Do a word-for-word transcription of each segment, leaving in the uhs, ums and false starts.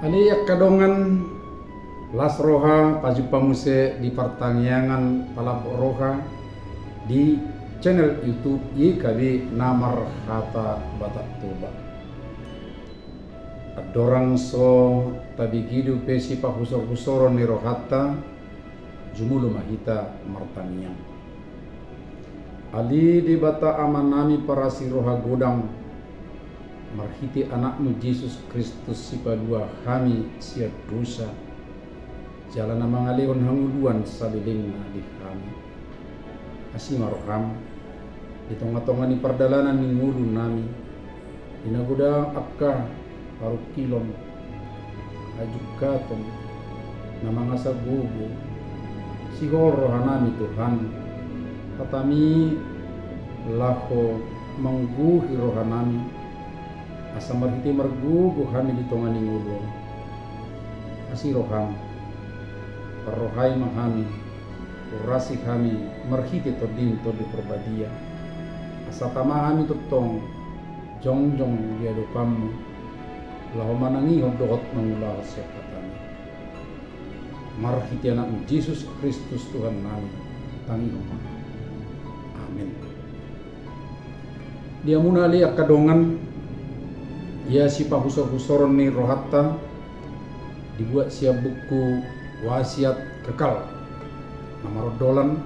Ale angka dongan, las roha pajumpa muse di partangiangan palambok roha di channel YouTube Y K B na marhata Batak Toba. Andorang so tabege dope sipahusorhusoron ni rohanta, jumolo ma hita martangiang. Ale Debata Amanami parasi roha godang, marhite Anakmu Jesus Kristus sipalua hami sian dosa, jala na mangalehon hangoluan salelengna di hami. Asi ma roham di tongatonga ni pardalanan ni ngolunami, di na godang angka parungkilon, hajungkaton na mangasa gogo. Sihol rohanami Tuhan, hatami laho manggohi rohanami, asa marhite margogo hami di tonga ni ngolu on. Asi roham, parrohai ma hami, urasi hami marhite Tondim Tondi Parbadia, asa tama hami tongtong jongjong di adopanmu, laho manangihon dohot mangulahon sian hatami. Marhite Anakmu Jesus Kristus Tuhannami, tangihon ma. Amin. Di hamuna ale angka dongan, ia sipahusorhusoron ni rohanta dibuat sian buku Wasiat Kekal, na marondolan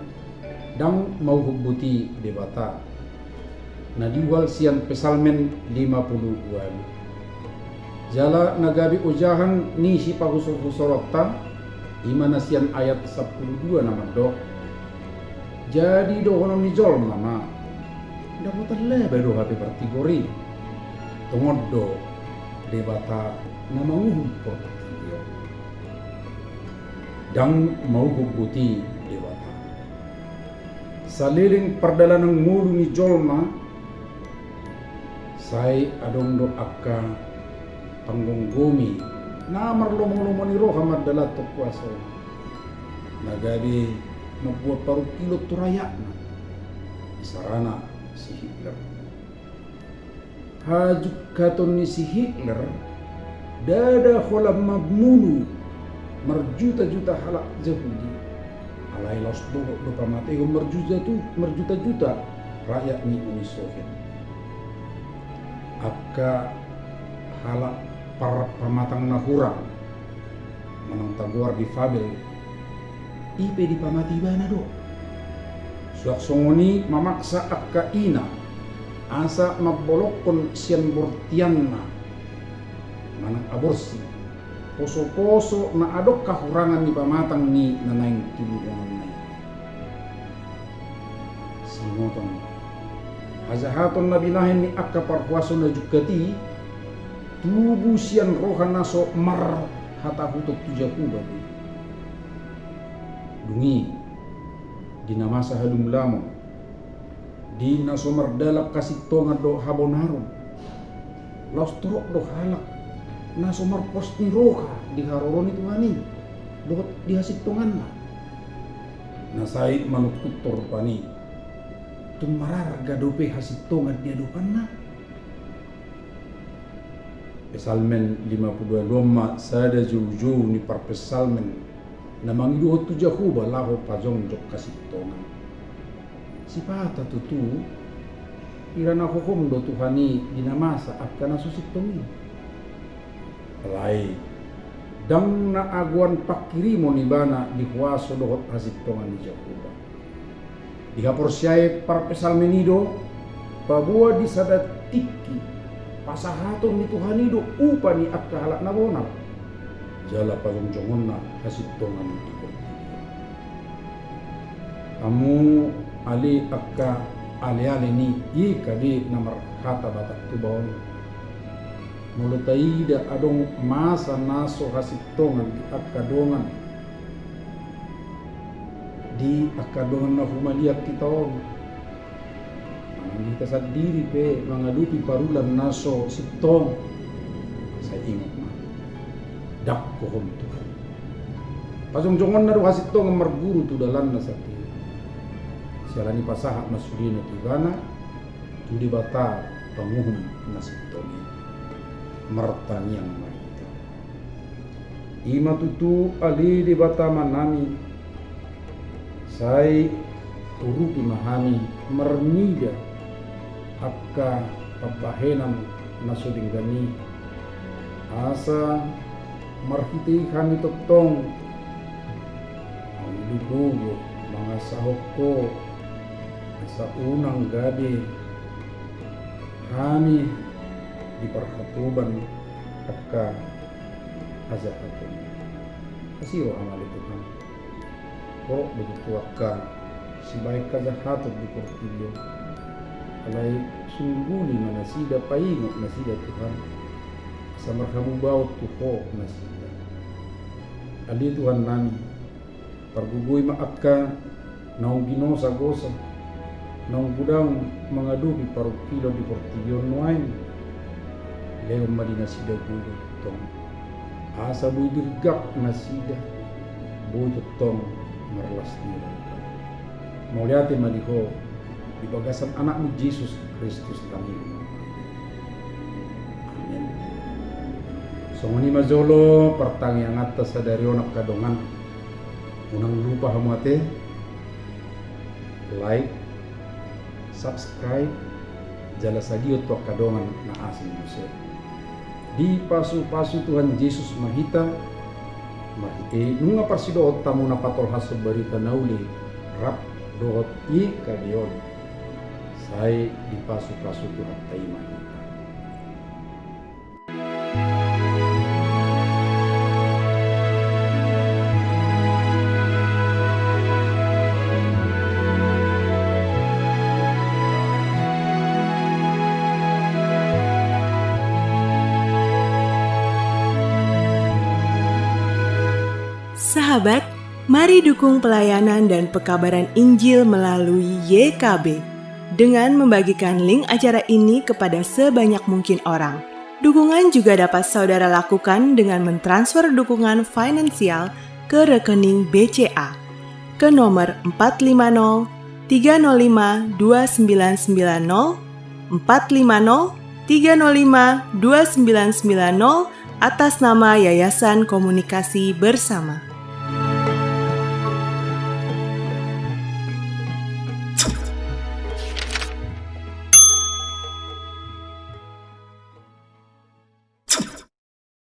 Ndang mauhum boti Debata, na diuhal sian Psalmen lima pulu ualu. Jala na gabe ojahan ni sipahusorhusoronta, i ma na sian ayat sampulu dua na mandok: Jadi dohonon ni jolma ma, ndang hutarlaba do hape partigor i. Tongon do Debata na manguhum portibi on. Ndang mauhum boti Debata. Saleleng pardalanan ngolu ni jolma, sai adong do angka panggomgomi na marlomolomo ni roha mandalanhon kuasa on, na gabe mambuat parungkilon tu rakyatna, isarana si Hitler. Hajungkaton ni si Hitler ndada holan mamunu marjutajuta halak Jahudi, alai laos dohot do pamatehon marjutaju-, marjutajuta rakyat ni Uni Soviet. Angka halak par-, pamatang na hurang, manang tagoar difabel, i pe dipamate ibana do. Suang songon i mamaksa angka ina asa mambolongkon sian bortianna manang aborsi, posoposo na adong hahurangan ni pamatang ni na naeng tubuhononna i. Singot on, hajahaton na binahen ni angka parhuaso na jungkat i tubu sian roha na so marhatahuton tu Jahowa be. Dung i, di na masa halumlamon, di na so mardalan hasintongan dohot habonaron, laos torop do halak na so marpos ni roha di haroro ni Tuhan i dohot di hasintonganna. Na sai manungkunhon rupani, tung mararga dope hasintongan di adopanna? Psalmen lima pulu ualu on ma sada joujou ni parpsalmen na mangidohon tu Jahowa laho pajongjong hasintongan. Sipata tutu, hira na hohom do Tuhan i di na masa angka na so sintong i. Alai, ndang na agoan panghirimon ibana di huaso dohot hasintongan ni Jahowa. Dihaporseai parpsalmen i do, paboa di sada tingki, pasahaton ni Tuhan i do upa ni angka halak na bonal, jala pajongjongonna hasintongan di portibi on. Hamu ale angka aleale ni Y K B na marhata Batak Toba on, molo taida adong masa na so hasintongan di angka dongan, di angka dongan na humaliang hita on, manang hita sandiri pe mangadopi parulan na so sintong, sai ingot ma, ndang hohom Tuhan. Pajongjongonna do hasintongan marguru tu dalanna satia. Siala ni i pasahat ma sudena tu ibana, tu Debata panguhum na sintong i. Martangiang ma hita. I ma tutu ale Debata Amanami, sai urupi ma hami marnida angka pambahenan na so denggan i, asa marhite i hami tongtong mangido gogo mangasahon Ho, asa unang gabe hami diparhatoban angka hajahaton. Asi rohaM ale Tuhan. Torop do tutu angka sibahen hajahaton di portibi on. Alai sungguli ma nasida, paingot nasida Tuhan, asa marhamubaon tu Ho nasida. Ale Tuhannami, pargogoi ma angka naung ginosagosa, naung godang mangadopi parungkilon di portibi on nuaeng. Lehon ma di nasida gogo tongtong, asa boi dirgak nasida, boi tongtong marlas ni roha. Mauliate ma di Ho, di bagasan AnakMu Jesus Kristus, Tuhan i. Amin. Songon i ma jolo partangianganta sadari on angka dongan. Unang lupa hamu ate like, subscribe, jala sagihon tu angka dongan na asing muse. Dipasupasu Tuhan Jesus ma hita, marhite nunga parsidohot hamu na patolhashon barita na uli rap dohot Y K B on. Sai dipasupasu Tuhanta i ma hita. Sahabat, mari dukung pelayanan dan pekabaran Injil melalui Y K B dengan membagikan link acara ini kepada sebanyak mungkin orang. Dukungan juga dapat saudara lakukan dengan mentransfer dukungan finansial ke rekening B C A ke nomor empat lima nol tiga nol lima dua sembilan sembilan nol, empat lima nol tiga nol lima dua sembilan sembilan nol, atas nama Yayasan Komunikasi Bersama.